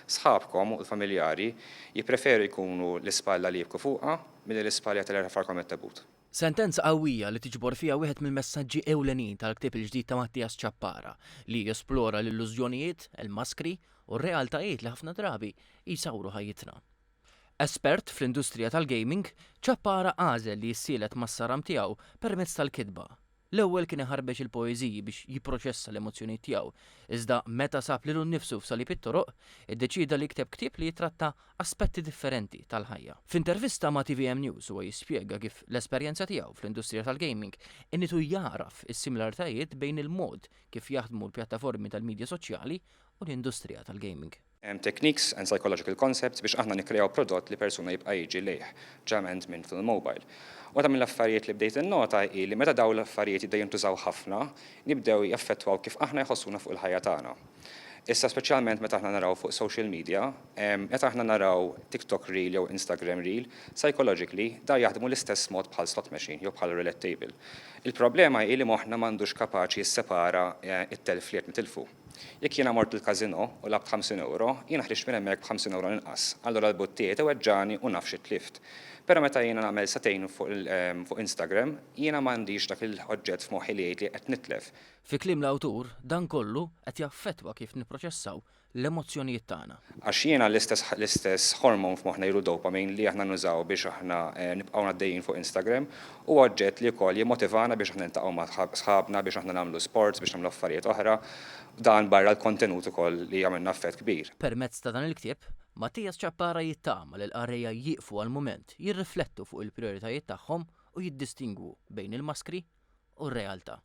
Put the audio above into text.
Sħabkom u l-familjari jippreferu jkunu l-ispalla li jibku fuqha milli l-ispalla li terfagħlkom it-tebut. Sentenza qawwija li tiġbor fiha wieħed mill-messaġġi ewlenin tal-ktieb il-ġdid ta' Mattias Ciappara li jesplora l-illużjonijiet, il-maskri u r-realtajiet li ħafna drabi jsawru ħajjitna. Espert fl-industrija tal-gaming, Ciappara għażel li jissielet mas-saram tiegħu permezz tal-kitba. L-ewwel kien iħarbex il-poeżiji biex jipproċessa l-emozzjonijiet tiegħu, iżda meta sab lilu nnifsu f'salib it-toroq, iddeċieda li jikteb ktieb li jittratta aspetti differenti tal-ħajja. F'intervista ma' tvm News huwa jispjega kif l-esperjenza tiegħu fl-industrija tal-gaming għenitu jagħraf is-similaritajiet bejn il-mod kif jaħdmu l-pjattaformi tal-midja soċjali u l-industrija tal-gaming. Techniques and psychological concepts biex aħna nikkreaw prodott li persuna jibqa' jiġi lejh, ġeneralment minn fil-mobile. Waħda mill-affarijiet li bdejt innota hi li meta dawn l-affarijiet jibdew jintużaw ħafna, jibdew jaffettwaw kif aħna jħossuna fuq il-ħajja tagħna. Issa speċjalment meta aħna naraw fuq social media, meta aħna naraw TikTok reel jew Instagram reel, psychologically da jaħdmu l-istess mod bħal slot machine jew bħal roulette table. Il-problema hi li moħħna m'għandux kapaċi jissepara t-telf li qed nitilfu. Jekk jiena mort il-każinò u lgħabt 50 ewro, jiena ħriġt minn hemmhekk b'50 ewro inqas. Allura l-but tiegħi iweġġagħni u naf xi tlift. Però meta jiena nagħmel sagħtejn fuq Instagram, jiena m'għandix dak il-oġġett f'moħħi li jgħid li qed nitlef. Fi kliem l-awtur, dan kollu qed jaffettwa kif nipproċessaw l-emozzjonijiet tagħna. Għax jiena l-istess l-istess hormone f'moħħna jgħidu dopamine li aħna nużaw biex aħna nibqgħu għaddejjin fuq Instagram huwa oġġett li wkoll jimmotivana biex aħna niltaqgħu ma' sħabna, biex aħna nagħmlu sports, biex nagħmlu affarijiet oħra. Dan barra l-kontenut ukoll li jagħmilna effett kbir. Permezz ta' dan il-ktieb, Mattias Ciappara jittama li l-qarrejja jieqfu għal mument jirriflettu fuq il-prijoritajiet tagħhom u jiddistingwu bejn il-maskri u r-realtà.